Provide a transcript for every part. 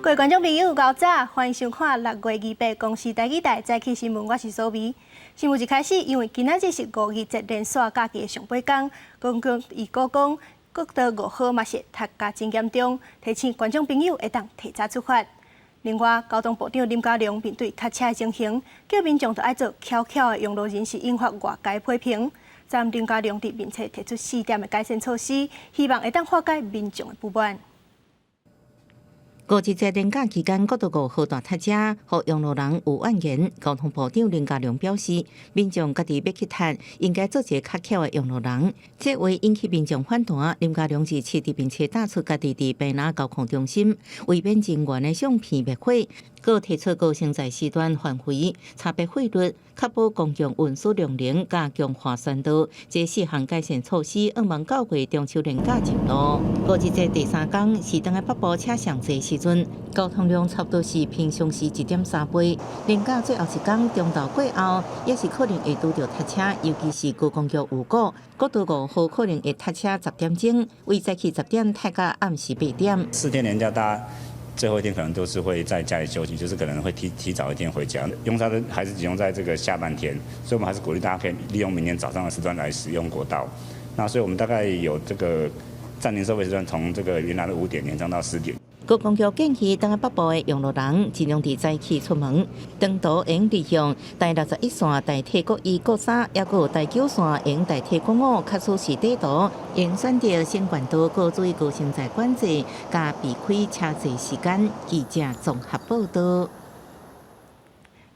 各位觀眾朋友，𠢕早，歡迎收看6月28公視台語台早起新聞，我是蘇眉。新聞一開始，因為今仔日是五二節連續假期的上尾工，公共預估講國道五號嘛是塞甲真嚴重，提醒觀眾朋友會當提早出發。另外，交通部長林佳龍面對塞車的情形，叫民眾著愛做巧巧的用路人士引發外界批評。昨林佳龍佇面冊提出四點的改善措施，希望會當化解民眾的不滿。五二節連假期間，國道五號大塞車，予用路人有怨言。交通部長林佳龍表示，民眾家己欲去塞，應該做一個較巧的用路人。這話引起民眾反彈。林佳龍日前佇面冊打出家己佇平林交控中心為免人員的相片滅火，閣提出高升在時段範圍、差別費率、確保公共運輸量能、佮強化宣導，這四項改善措施，向望九月中秋連假上路。五二節第三工是當北部車上濟時陣，交通量差不多是平常時1.3倍。連假最後一工中晝過後，也是可能會拄著塞車，尤其是高公橋有過，國道五號可能會塞車10點鐘，為早起10點塞到暗時8點。 4天連假，大家最後一天可能都是會在家裡休息，就是可能會提早一天回家。用車的還是集中在這個下半天，所以我們還是鼓勵大家可以利用明天早上的時段來使用國道。那所以我們大概有這個暫停收費時段，從這個原來的5點延長到10點。高公局建議，當北部的用路人盡量佇早起出門，長途會用利用台61線代替國一、國三，抑閣有台9線用代替國五，較舒適短途，會選擇省縣道，閣注意高升在管制，佮避開車濟時間。記者綜合報道。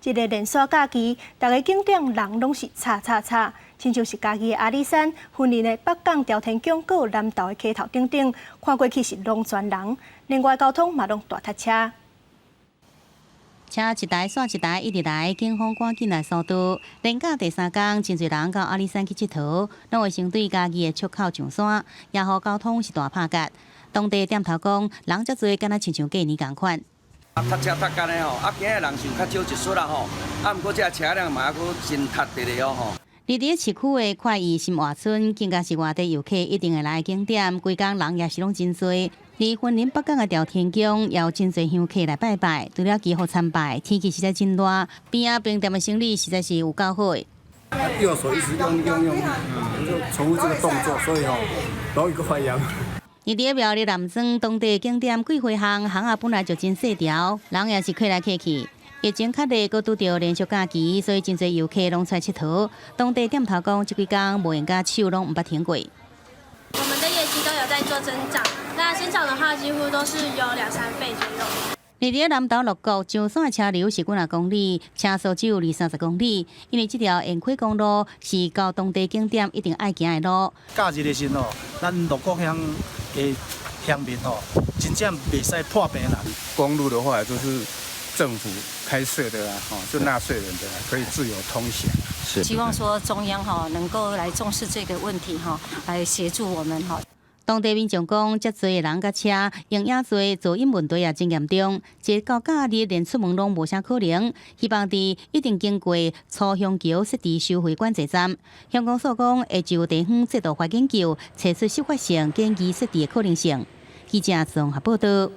這个連續假期，逐个景點人攏是吵吵吵，親像是嘉義的阿里山、雲林的北港朝天宮、閣有南投的溪頭等等，看過去是攏全人。另外交通嘛攏大塞車。車一台煞一台一直來，警方趕緊來疏導。連假第三工，真濟人到阿里山去𨑨迌，攏會先對嘉義的出口上山，也予交通是大拍結。當地店頭講，人遮濟，敢若親像過年仝款。啊，塞車塞甲呢吼，啊，今仔人數較少一撮啦吼，啊，毋過這車輛嘛猶閣真塞佇咧哦吼。佇佇市區的快意新活村，更加是外地遊客一定會來的景點，規工人也是攏真濟。佇雲林北港的朝天宮，也有真濟香客來拜拜。除了祈福參拜，天氣實在真熱，邊仔冰店的生意實在是有夠好的。右手一直用用用，就重複這個動作，所以吼容易壞癢。佇佇苗栗南庄當地景點桂花巷，巷仔本來就真細條，人也是客來客去。疫情較熱，閣拄著連續假期，所以真濟遊客攏出來𨑨迌。當地店頭講，這幾工無閒佮手攏毋捌停過。我們的業績都有在做增長，那成長的話幾乎都是有兩三倍左右。佇佇南投六股上山的車流是幾若公里，車速只有二三十公里。因為這條沿溪公路是到當地景點一定愛行的路。假日的時陣吼，咱六股鄉的鄉民吼，真正袂使破病啦。公路的話，就是政府開設的啦，吼，就納稅人的，可以自由通行。是。希望說中央哈能夠來重視這個問題哈，來協助我們哈。當地民眾講，遮濟人佮車，用也濟，噪音問題也真嚴重。一到假日連出門攏無啥可能。希望佇一定經過初鄉橋設置收費管制站。鄉公所講會就地方制度化研究，揣出適法性建議設置的可能性。記者綜合報道。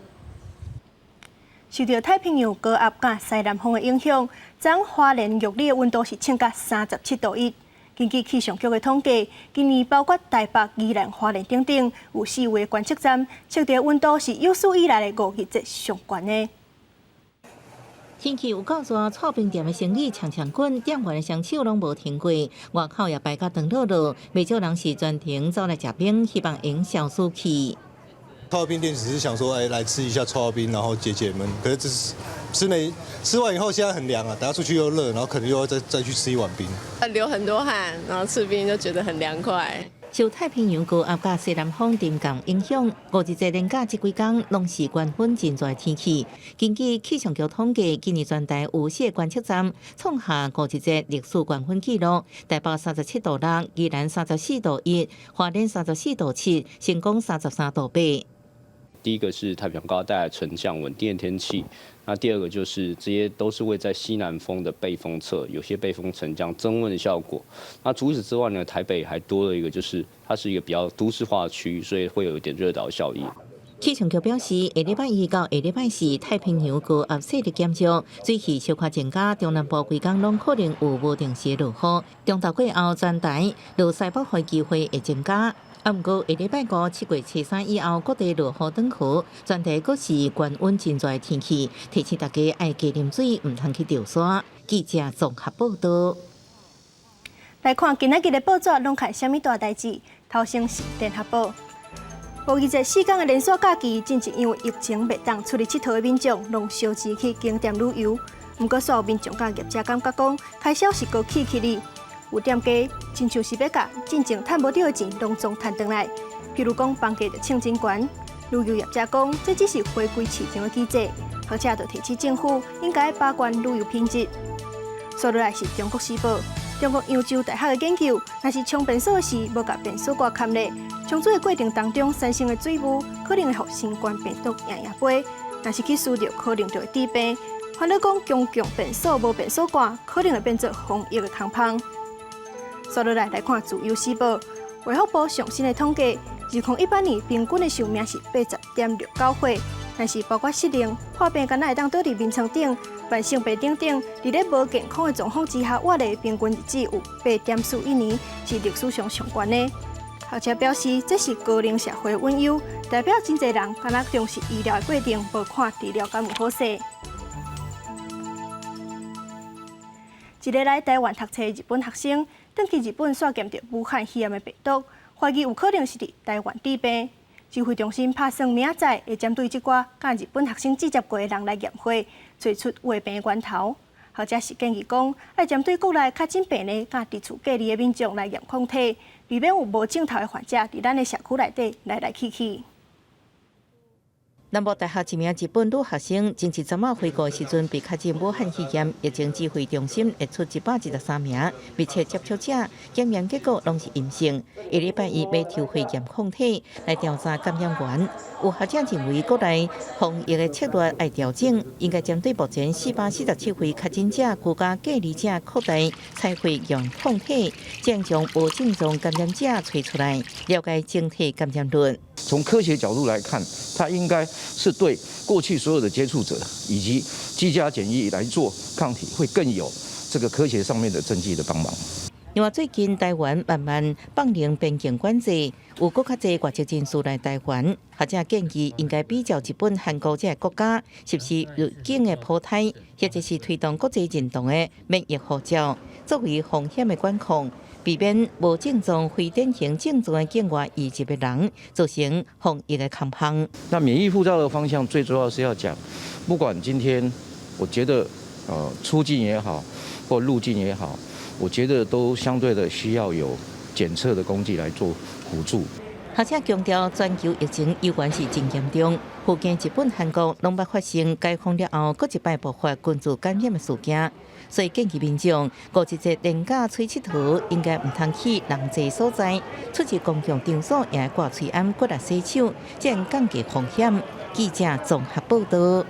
受著太平洋高壓佮西南風的影響，昨花蓮玉里的溫度是衝到37.1度。根據氣象局的統計，今年包括台北、宜蘭、花蓮等等，有四位觀測站測著溫度是有史以來的五二節上懸的。天氣有夠熱，剉冰店的生意搶搶滾，店員的雙手攏無停過，外口也擺甲長樂樂，袂少人是專程走來食冰，希望會消暑氣。剉冰店只是想說，哎，來吃一下剉冰，然後解解悶。可是這是吃沒吃完以後，現在很涼啊，等下出去又熱，然後可能又要再去吃一碗冰。流很多汗，然後吃冰就覺得很涼快。受太平洋高壓佮西南風沉降影響，五二節連假這幾工攏是懸昏真熱天氣。根據氣象局統計，今年全台有四個觀測站創下五二節歷史懸昏紀錄，台北37.6度，宜蘭34.1度，花蓮34.7度，成功33.8度。第一個是太平洋高壓帶來沉降穩定的天氣，那第二個就是這些都是位在西南風的背風側，有些背風沉降增溫的效果。那除此之外呢，台北還多了一個，就是它是一個比較都市化的區域，所以會有一點熱島效應。氣象局表示，下禮拜一到下禮拜四，太平洋高壓勢力減弱，水汽小可增加，中南部規工攏可能有無定時的落雨。中晝過後，全台落西北風機會會增加。啊，毋過下禮拜五七月初三以後，各地落雨轉好，全台閣是懸溫真熱的天氣，提醒大家愛加啉水，毋通去著沙。記者綜合報道。來看今仔日的報紙，攏看啥物大代誌？頭先是聯合報。五二節四工的連續假期，進前因為疫情袂當出去𨑨迌的民眾，攏相繼去景點旅遊。毋過，煞有民眾佮業者感覺講，開銷是閣起起哩。有店家親像是欲共進前趁無著的錢，攏總趁轉來。譬如講，房價就衝真懸。旅遊業者講，這只是回歸市場的機制，學者就提醒政府應該把關旅遊品質。紲落來是中國時報，中國揚州大學的研究，若是沖便所時無共便所蓋蓋咧，沖水的過程當中產生的水霧，可能會予新冠病毒贏贏飛；若是去挲著，可能就會致病。煩惱講公共便所無便所蓋，可能會變做防疫的空縫。紲落來來看自由時報，衛福部上新的統計，2018年平均的壽命是80.69歲，但是包括失能、破病，敢若會當倒佇眠床頂、慢性病等等，佇咧無健康的狀況之下，活的平均日子有8.41年，是歷史上上懸的。學者表示，這是高齡社會隱憂，代表真濟人敢若重視醫療的過程，無看治療敢有好勢。一个來台灣讀冊的日本學生，轉去日本煞驗著武漢肺炎的病毒，懷疑有可能是佇台灣致病。指揮中心拍算明仔載會針對這寡佮日本學生接觸過的人來驗血，揣出患病的源頭。學者是建議講，愛針對國內確診病例佮佇厝隔離的民眾來驗抗體，避免有無症頭的患者佇咱的社區內底來來去去。南部大學一名日本女學生，前一陣仔回國時陣被確診武漢肺炎，疫情指揮中心列出123名密切接觸者，檢驗結果攏是陰性。下禮拜一欲抽血驗抗體來調查感染源。有學者認為，國內防疫的策略愛調整，應該針對目前447位確診者、居家隔離者擴大採血驗抗體，將將無症狀感染者揣出來，了解整體感染率。從科學角度來看，它應該是對過去所有的接觸者以及居家檢疫來做抗體，會更有這個科學上面的證據的幫忙。另外，最近台灣慢慢放寬邊境管制，有閣較濟外籍人士來台灣，學者建議應該比照日本、韓國這个國家實施入境的普篩，或者是推動國際認同的免疫護照，作為風險的管控。避免無症狀、非典型症狀的境外移入的人造成防疫的空縫。那免疫護照的方向最主要是要講，不管今天我覺得出境也好，或入境也好，我覺得都相對的需要有檢測的工具來做輔助。學者強調，全球疫情猶原是真嚴重，附近日本、韓國攏捌發生解封了後，閣一擺爆發群聚感染的事件，所以建議民眾五一節連假出𨑨迌，應該毋通去人濟所在，出入公共場所也愛掛喙罨、骨力洗手，才能降低風險。記者綜合報道。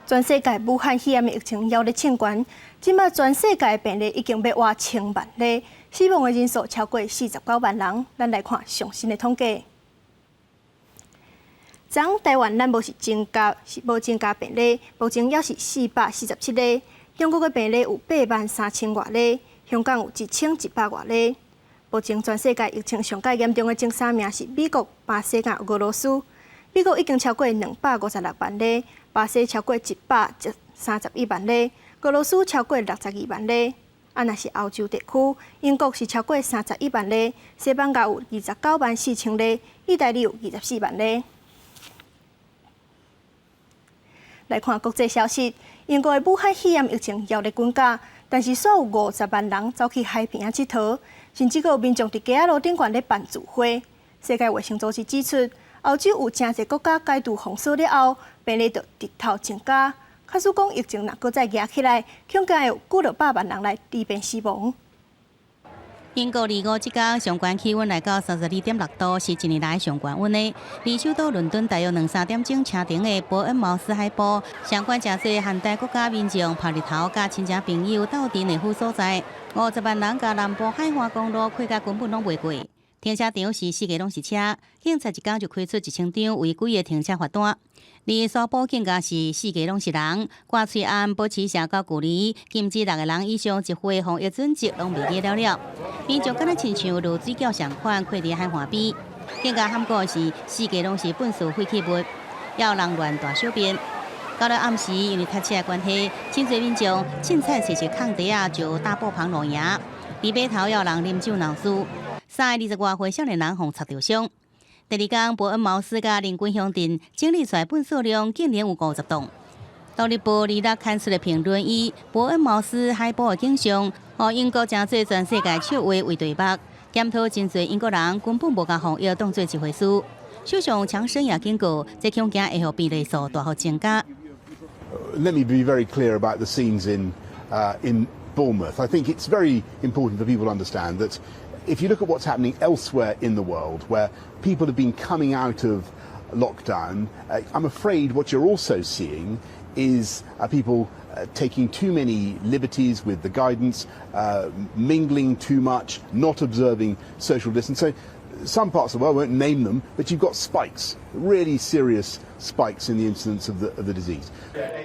全世界武漢肺炎疫情猶咧衝懸，這馬全世界病例已經欲倚千萬例，死亡的人數超過49萬人。咱來看上新的統計。昨台灣咱無是增加，是無增加病例，目前猶是447例。中國的病例有8萬3千外例，香港有1100外例。目前全世界疫情上蓋嚴重的前三名是美國、巴西佮俄羅斯。美國已經超過256萬例，巴西超過131萬例，俄羅斯超過62萬例。啊，若是歐洲地區，英國是超過31萬例，西班牙有29萬4千例，意大利有24萬例。來看國際消息，英國的武漢肺炎疫情猶咧滾價，但是煞有50萬人走去海邊仔𨑨迌，甚至閣有民眾佇街仔路頂懸咧辦聚會。世界衛生組織指出，歐洲有誠濟國家解除封鎖了後，病例就直頭增加。假使講疫情若閣再夯起來，恐驚會有幾落百萬人來治病死亡。英國二五這工上懸氣溫來到32.6度，是一年來上懸溫的。離首都倫敦大約兩三點鐘車程的伯恩茅斯海埔，相關誠濟寒帶國家民眾曬日頭，佮親戚朋友鬥陣的好所在。50萬人共南部海岸公路開甲根本攏袂過。停車場是四界攏是車，警察一工就開出1000張違規的停車罰單。而沙埔更加是四界攏是人，掛喙罨保持社交距離，禁止六個人以上集會防疫準則攏袂記了了。民眾敢若親像落水餃仝款，跪佇海岸邊。更加罕見的是，四界攏是糞埽廢棄物，也有人亂大小便。到了暗時，因為塞車的關係，真濟民眾凊彩揣一空地仔就搭布棚露營。佇碼頭也有人啉酒鬧事，三个20外歲少年人予插著傷。第二工，伯恩茅斯佮鄰近鄉鎮整理出來糞埽量竟然有50噸。獨立報26刊出的評論以伯恩茅斯海埔的景象，予英國成做全世界笑話為題目，檢討真濟英國人根本無共防疫當做一回事。首相強生也警告，這恐驚會予病例數大幅增加。 Let me be very clear about the scenes in Bournemouth. I think it's very important for people to understand that if you look at what's happening elsewhere in the world, where people have been coming out of lockdown, I'm afraid what you're also seeing is people taking too many liberties with the guidance, mingling too much, not observing social distance. So some parts of the world, I won't name them, but you've got spikes, really serious spikes in the incidence of the disease.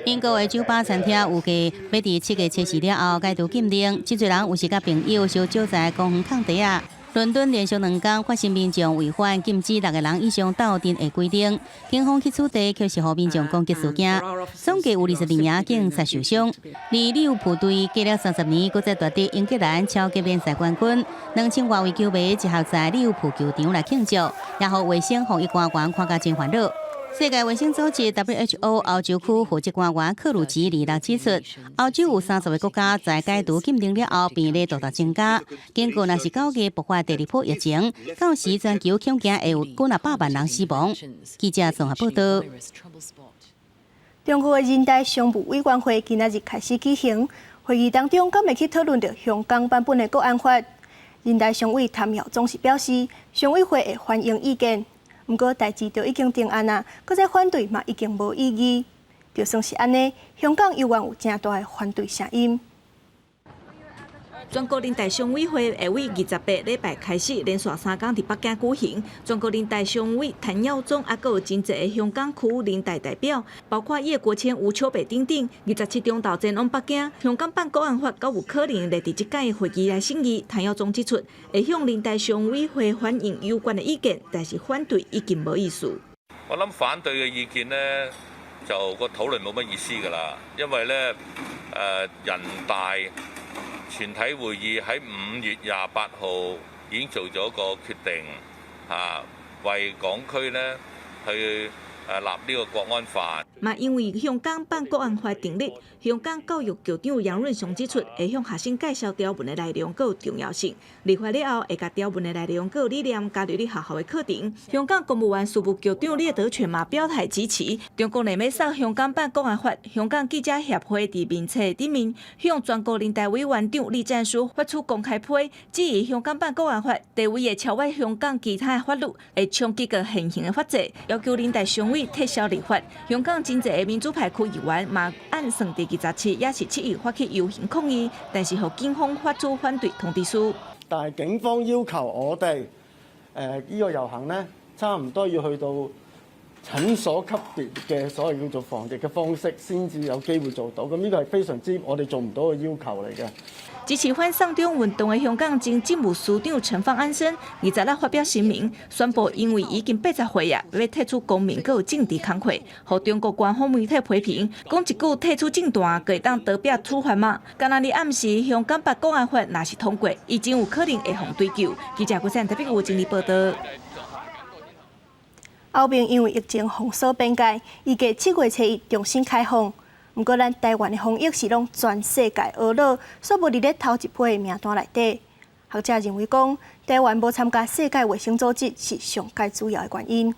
英國的酒吧餐廳預計欲佇7月24了後解除禁令，真濟人有時佮朋友相招在公園空地仔。倫敦連續兩工發生民眾違反禁止六個人以上鬥陣的規定，警方去取締，卻是予民眾攻擊事件，總計有22名警察受傷。而利物浦隊隔了30年，閣再奪得英格蘭超級聯賽冠軍，2000外位球迷集合在利物浦球場來慶祝，也予衛生防疫官員看甲真煩惱。世界衛生組織 WHO 歐洲區負責官員克魯吉26指出，歐洲有30個國家在解除禁令了後，病例大大增加。經過若是9月爆發第二波疫情，到時全球恐驚會有幾若百萬人死亡。記者綜合報道。中國的人大常務委員會今仔日開始舉行會議當中，敢會去討論著香港版本的國安法。人大常委譚耀宗是表示，常委會會歡迎意見。毋過代誌就已經定案啊，閣再反對嘛已經無意義。就算是按呢，香港猶原有誠大的反對聲音。全國人大常委會會於28禮拜開始連續3工佇北京舉行。全國人大常委譚耀宗抑閣有真濟香港區人大代表，包括葉國謙、吳秋北等等，27中晝前往北京。香港版國安法閣有可能會佇這屆會議來審議。譚耀宗指出，會向人大常委會反映有關的意見，但是反對已經無意思。我諗反對嘅意見呢，就個討論冇乜意思㗎啦，因為咧人大全體會議喺5月28號已經做咗個決定，啊，為港區呢去立呢個國安法。嘛，因為香港版國安法訂立，香港教育局長楊潤雄指出，會向學生介紹條文的內容閣有重要性。立法了後，會共條文的內容閣有理念加入佇學校的課程。香港公務員事務局長聶德權嘛表態支持。中國內欲送香港版國安法，香港記者協會佇面冊頂面向全國人大委員長栗戰書發出公開批，質疑香港版國安法地位會超越香港其他的法律，會衝擊著現行的法制，要求人大常委撤銷立法。香港真濟的民主派區議員嘛按算佇27，也是7日發起遊行抗議，但是予警方發出反對通知書。但係警方要求我哋呢個遊行呢，差唔多要去到診所級別嘅所謂叫做防疫嘅方式，先至有機會做到。咁呢個係非常之我哋做唔到嘅要求嚟嘅。支持反送中運動的香港前政務司長陳方安生，26發表聲明，宣布因為已經80歲啊，欲退出公民閣有政治工課，予中國官方媒體批評，講一句退出政壇，會當逃避處罰嗎？敢若佇暗示香港版國安法若是通過，伊真有可能會予追究。記者郭善特別有整理報道。歐盟因為疫情封鎖邊界，預計7月1重新開放。毋過，咱台灣的防疫是攏全世界呵咾，煞無佇咧頭一批的名單內底。學者認為講，台灣無參加世界衛生組織是上蓋主要的原因。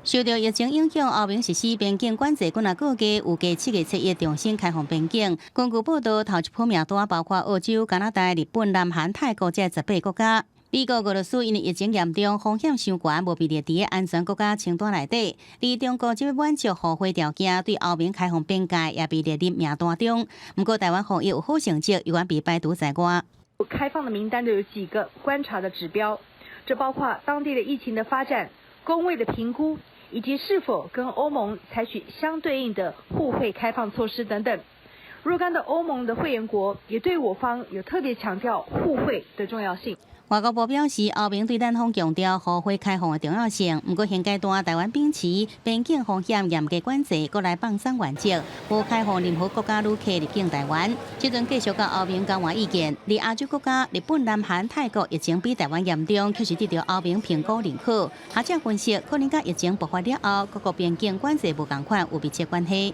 受著疫情影響，歐盟實施邊境管制幾若個月，預計7月1重新開放邊境。根據報道，頭一批名單包括澳洲、加拿大、日本、南韓、泰國這18個國家。美國、俄羅斯因為疫情嚴重，風險傷懸，無被列佇安全國家清單內底。而中國這欲滿足互惠條件，對歐盟開放邊界也被列入名單中。毋過，台灣防疫有好成績，猶原被排除在外。開放的名單就有幾個觀察的指標。這包括當地的疫情的發展、公衛的評估，以及是否跟歐盟採取相對應的互惠開放措施等等。若干的歐盟的會員國也對我方有特別強調互惠的重要性。外交部表示，歐盟對咱方強調互惠開放的重要性。毋過現階段台灣秉持邊境風險嚴格管制，閣來放鬆原則，無開放任何國家旅客入境台灣。這陣繼續佮歐盟交換意見。佇亞洲國家，日本、南韓、泰國疫情比台灣嚴重，卻是得著歐盟評估認可。學者分析，可能佮疫情爆發了後，各國邊境管制無仝款有密切關係。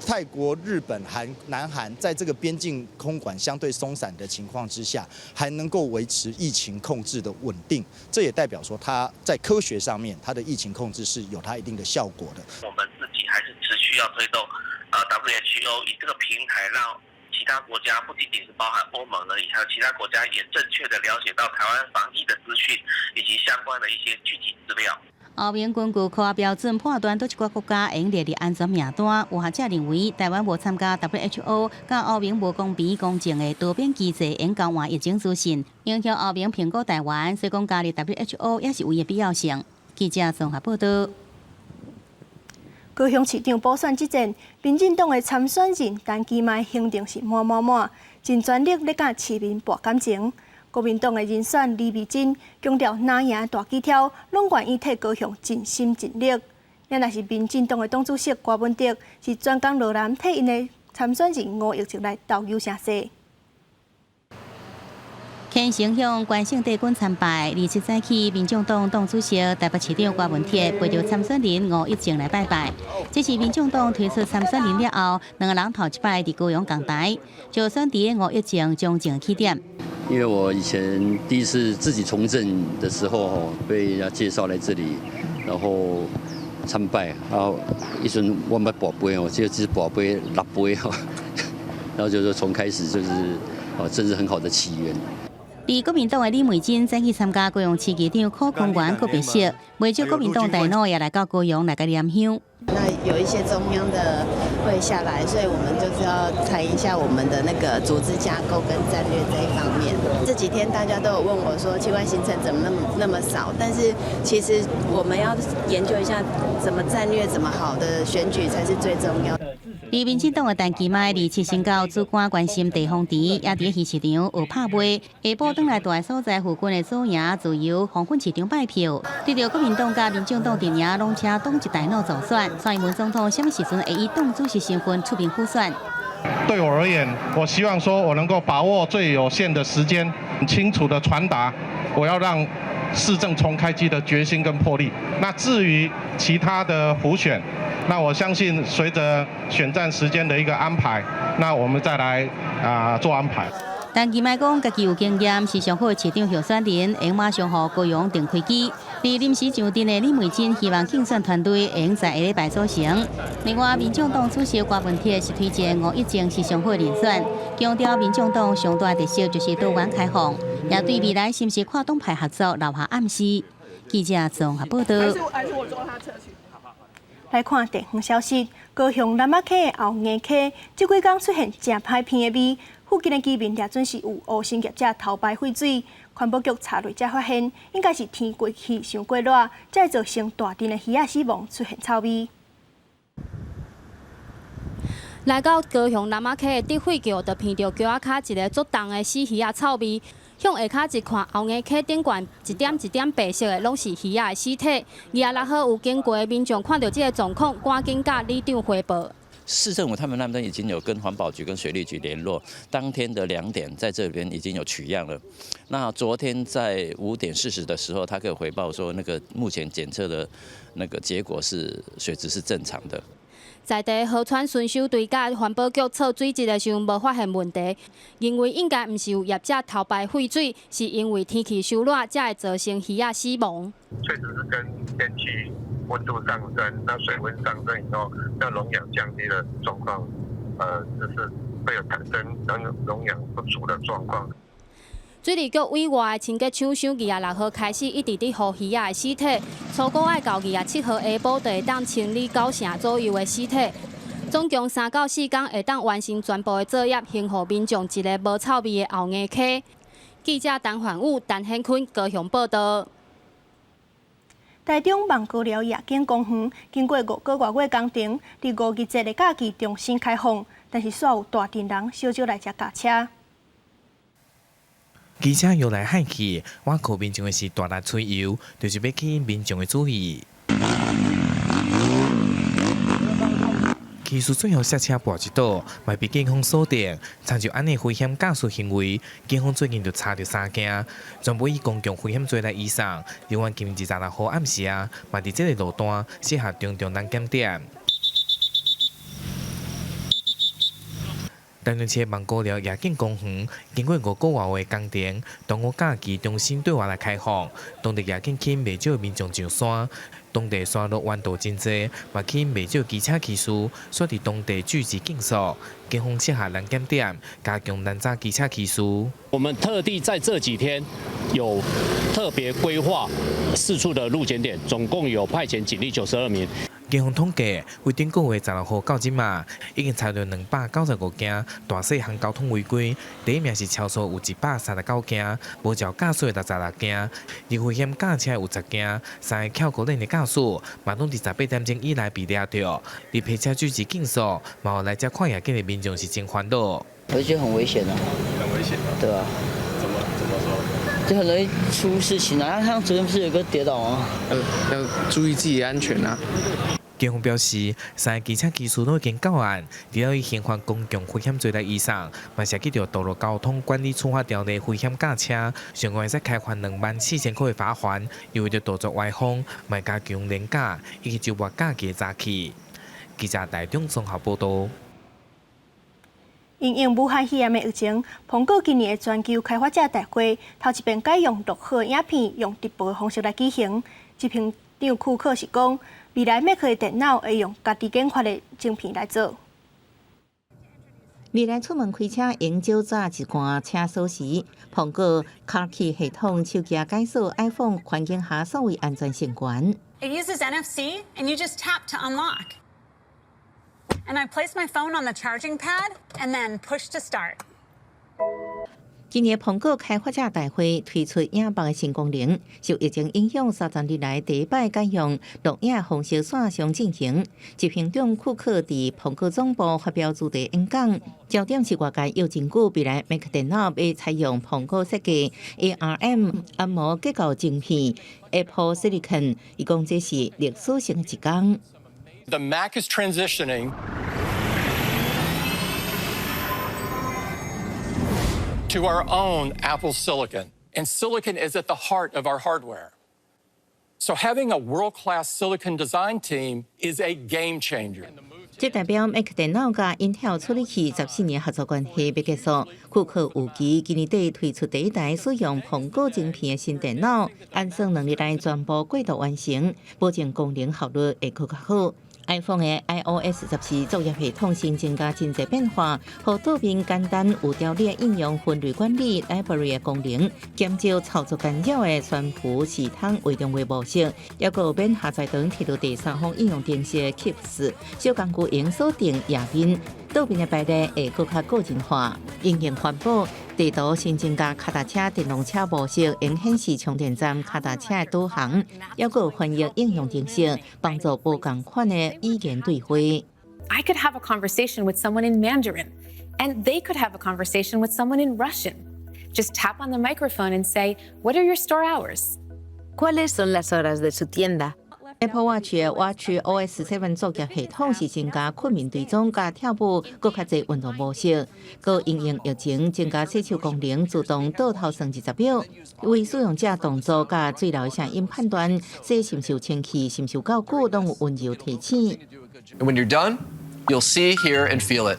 泰國、日本、韓、南韓在這個邊境空管相對鬆散的情況之下，還能夠維持疫情控制的穩定，這也代表說，它在科學上面，它的疫情控制是有它一定的效果的。我們自己還是持續要推動，WHO 以這個平台讓其他國家，不僅僅是包含歐盟而已，還有其他國家也正確的了解到台灣防疫的資訊以及相關的一些具體資料。歐盟根據科學標準判斷，佗一寡國家會用列入安全名單。有學者認為，台灣無參加 WHO，佮歐盟無公平公正的多邊機制，會交換疫情資訊，影響歐盟評估台灣，所以講加入 WHO 也是有伊的必要性。記者綜合報道。高雄市長補選之戰，民進黨的參選人陳其邁行程是滿滿滿，盡全力咧佮市民搏感情。國民黨的人選李美珍強調，若贏大機挑，攏願意替高雄盡心盡力。也若是民進黨的黨主席郭文德，是專工落南替𪜶的參選人吳益政來鬥搝聲勢。虔誠向關聖帝君參拜，27早起，民眾黨黨主席台北市長郭文鐵陪著參選人吳益政來拜拜。這是民眾黨推出參選人了後，兩个人頭一擺佇高雄仝台，就選佇吳益政從政起點。因為我以前第一次自己從政的時候，被人家介紹來這裡，然後參拜，然後彼陣我毋捌跋杯哦，這次跋杯六杯吼，然後就是從開始就是哦，這是很好的起源。佇國民黨的李美珍早起參加高雄市議長許坤元告別式，袂少國民黨大佬也來到高雄來共念香。那有一些中央的會下來，所以我們就是要談一下我們的那個組織架構跟戰略這一方面。這幾天大家都有問我說，奇怪行程怎麼那麼那麼少？但是其實我們要研究一下怎麼戰略，怎麼好的選舉才是最重要的。佇民進黨的陳其邁27先到梓官關心地方池，也佇魚市場學拍賣。下晡轉來蹛的所在附近的左營自由黃昏市場拜票。對著國民黨佮民進黨陣營攏請黨籍大佬助選，蔡英文總統啥物時陣會以黨主席身份出面輔選？對我而言，我希望說我能夠把握最有限的時間，清楚地傳達我要讓市政重開機的決心跟魄力。那至於其他的輔選，那我相信隨着選戰時間的一個安排，那我們再來啊做安排。陳其邁講，家己有經驗，是上好的市長候選人，會馬上予高雄重開機。佇臨時上陣的李美珍希望競選團隊會在下禮拜組成。另外，民眾黨主席郭文鐵是推薦吳益政是上好的人選，強調民眾黨上大特色就是多元開放，也對未來是毋是跨黨派合作留下暗示。記者綜合報道。來看地方消息，高雄南仔溪的後硬溪，這幾工出現誠歹鼻的味，附近的居民掠準是有烏心業者偷排廢水，環保局查落才發現，應該是天過去傷過熱，才會造成大陣的魚仔死亡，出現臭味。來到高雄南仔溪的滴血橋，就鼻著橋仔跤一个足重的死魚仔臭味。向下跤一看，後硬溪頂懸一點一點白色的，攏是魚仔的屍體。26號有經過的民眾看著這个狀況，趕緊佮里長匯報。市政府他們那邊已經有跟環保局跟水利局聯絡，當天的2點在這邊已經有取樣了。那昨天在5點40的時候，他可以回報說，那個目前檢測的那個結果是水質是正常的。在地河川巡守隊佮環保局測水質的時陣，無發現問題，認為應該毋是有業者偷排廢水，是因為天氣傷熱，才會造成魚仔死亡。確實是跟天氣溫度上升，那水溫上升以後，那溶氧降低的狀況，就是會有產生溶氧不足的狀況。水利局委外的清潔廠商26號開始一直佇予魚仔的屍體，初估愛到27號下晡就會當清理9成左右的屍體。總共3到4工會當完成全部的作業，還予民眾一个無臭味的後硬溪。記者陳煥武、陳顯坤高雄報道。台中艋舺寮夜景公園經過5個外月工程，佇五二節的假期重新開放，但是煞有大陣人少少來遮駕車。機車搖來幌去，倚靠民眾的是大力催油，就是欲吸引民眾的注意。騎士最後剎車跋一倒，嘛被警方鎖定。親像按呢危險駕駛行為，警方最近就查著三件，全部以公共危險罪來移送。另外，今26號暗時啊，嘛佇這个路段設下重重攔檢點。台中市艋舺寮夜景公園經過5個外月工程，端午假期重新對外來開放。當地夜景吸引袂少民眾上山，當地山路彎道真濟，嘛吸引袂少機車騎士，煞佇當地聚集競速。警方設下攔檢點，加強攔查機車騎士。我們特地在這幾天有特別規劃四處的路檢點，總共有派遣警力92名。警方統計，為頂個月16號到這馬，已經查著295件大細項交通違規。第一名是超速有139件，無照駕駛66件，而危險駕車有10件，三个翹高輪的駕駛嘛攏佇18點鐘以內被掠著。佇泊車聚集競速，嘛有來遮看夜景的民眾是真煩惱。我覺得很危險啊！很危險啊！對啊。怎麼說？就很容易出事情啊！像昨天不是有個跌倒嗎？要注意自己安全啊！警方表示，三个機車騎士攏已經到案，除了以刑犯公共危險罪來移送，嘛涉及著道路交通管理處罰條例危險駕車，上懸會使開罰24,000塊的罰鍰。又為著杜絕歪風，嘛加強年假以及週末假期的查緝。記者台中綜合報導。因應武漢肺炎的疫情，蘋果今年的全球開發者大會頭一遍改用錄好影片，用直播的方式來舉行。執行長庫克是講，未來 Mac 的電腦會用家己研發的晶片來做。未來出門開車用少帶一罐車鎖匙。蘋果 CarKey 系統手機解鎖 iPhone 環境下所謂安全性懸。 It uses NFC, and you just tap to unlock. And I place my phone on the charging pad, and then push to start. 今年蘋果開發者大會推出影目的新功能，受疫情影響，30日來第一擺改用錄影方式線上進行。執行長庫克佇蘋果總部發表主題演講，焦點是外界有證據未來 Mac 電腦欲採用蘋果設計 ARM 按摩結構晶片 Apple Silicon，伊講這是歷史性的一天。 The Mac is transitioning to our own Apple Silicon, and silicon is at the heart of our hardware. So having a world-class silicon design team is a game changer. 這代表 Mac 電腦佮 Intel 處理器14年合作關係欲結束。庫克預期今年底推出第一台使用蘋果晶片的新電腦，按算2日內全部過渡完成，保證功能效率會閣較好。iPhone 的 iOS 14作業系統新增加真濟變化，予桌面簡單有條理應用分類管理 Library 的功能，減少操作干擾的懸浮視窗畫中畫模式，抑閣有免下載轉貼到第三方應用程式的 Keeps 小工具用鎖定頁面，桌面的排列會閣較個人化，應用環保。地圖新增加跤踏車、電動車模式，用顯示充電站、跤踏車的導航，抑閣有翻譯應用程式，幫助無仝款的語言對話。 I could have a conversation with someone in Mandarin, and they could have a conversation with someone in Russian. Just tap on the microphone and say, "What are your store hours?" ¿Cuáles son las horas de su tienda? Apple Watch 的 Watch OS 7作業系統是增加睏眠追蹤佮跳舞，閣較濟運動模式，閣因應疫情增加洗手功能，自動倒頭算20秒，為使用者動作佮水流的聲音判斷，洗是毋是有清氣，是毋是有夠久，攏有溫柔提醒。 And when you're done, you'll see, hear, and feel it.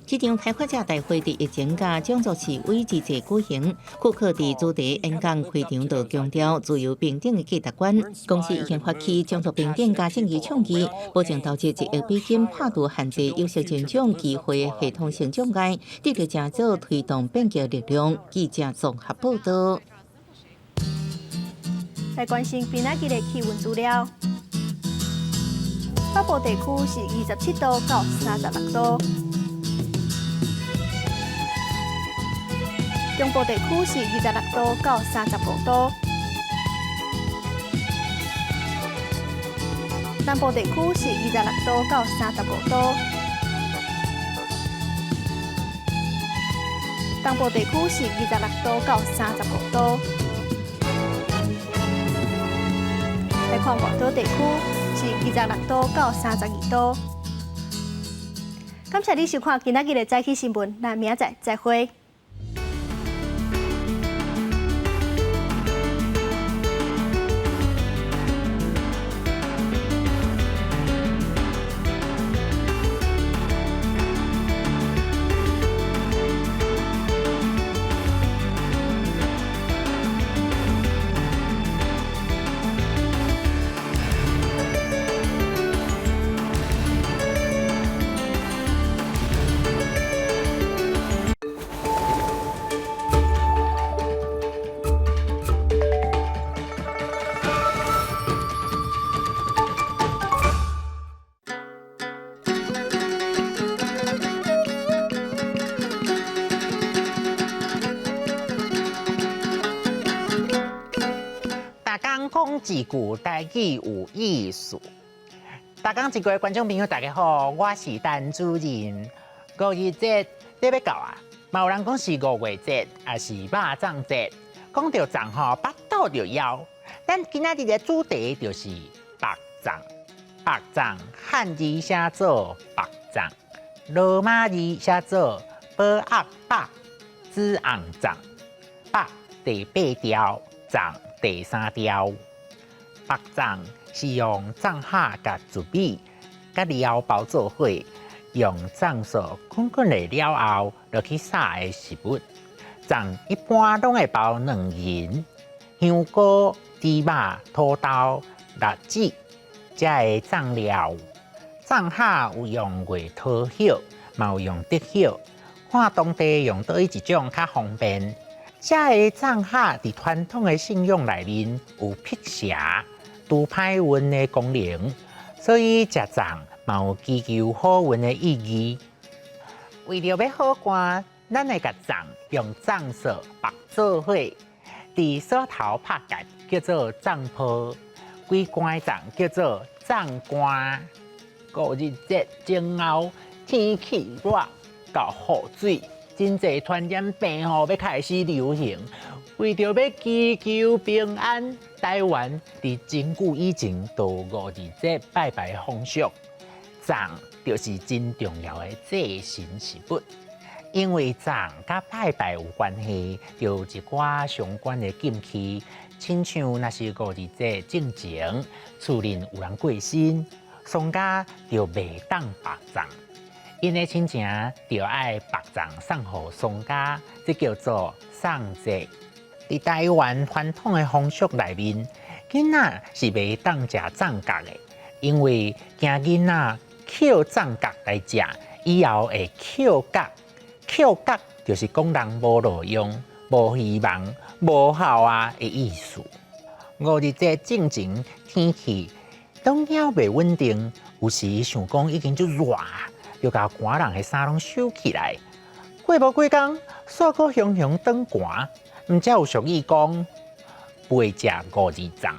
這場開發者大會佇疫情佮種族示威之際舉行，庫克佇主題演講開場就強調自由平等的價值觀。公司已經發起種族平等佮正義倡議，保證投資1億美金破除限制有色人種機會的系統性障礙，致力成做推動變革力量。記者綜合報導。來關心今仔日的氣溫資料。北部地區是27度到36度。中部地區是26度到35度。南部地區是26度到35度。東部地區是26度到35度。來看外島地區是26度到32度。感謝你收看今仔日的早起新聞，咱明仔載再會。逐工講一句台語有意思。逐工一句的觀眾朋友，大家好，我是陳主任。五二節咧欲到啊，嘛有人講是五月節，抑是肉粽節。講著粽吼，腹肚就枵。咱今仔日的主題就是縛粽。縛粽漢字寫做縛粽，羅馬字寫做寶鴨縛子紅粽。縛第八條，粽第三條。縛粽是用粽葉佮糯米佮料包做伙，用粽素滾滾的了後，落去炒的食物。粽一般攏會包卵仁、香菇、豬肉、土豆、栗子，這个粽料。粽葉有用月桃葉，嘛有用竹葉，看當地用佗位一種較方便。這个粽葉佇傳統的信仰內面有辟邪、除歹運的功能，所以食粽嘛有祈求好運的意義。為著欲好寒，咱會共粽用粽素縛做伙，佇鎖頭拍結叫做粽泡，規罐的粽叫做粽罐。五二節前後天氣熱到雨水，真濟傳染病吼欲開始流行。為著欲祈求平安，台灣佇真久以前就有五二節拜拜的風俗，粽就是真重要的祭神食物。因為粽佮拜拜有關係，就有一寡相關的禁忌，親像若是五二節進前，厝內有人過身，喪家就袂當縛粽，𪜶的親情就愛縛粽送予喪家，這叫做送節。佇台灣傳統的風俗內面，囡仔是袂當食粽角的，因為驚囡仔抾粽角來食，以後會抾角。抾角就是講人無路用、無希望、無孝啊的意思。五二節進前天氣攏猶袂穩定，有時想講已經足熱，就共寒人的衫攏收起來。過無幾工，煞閣雄雄轉寒。毋才有俗語講，袂食五二粽，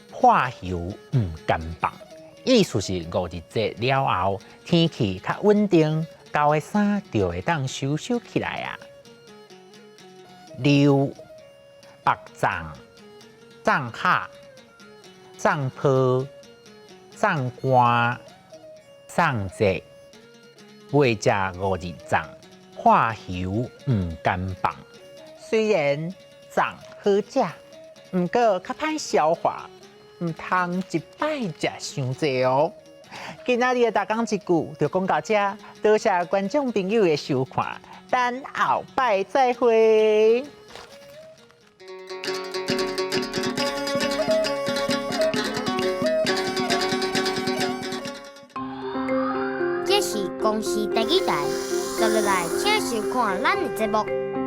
破油毋甘放。意思是五二節了後，天氣較穩定，舊的衫就會當收收起來啊。溜、縛粽、粽盒、粽泡、粽罐、送節，袂食五二粽，破油毋甘放。雖然粽好食，毋過較歹消化，毋通一擺食傷濟哦。今仔日的逐工一句就講到這，多謝觀眾朋友的收看，咱後擺再會。這是公視第二台，接落來請收看咱的節目。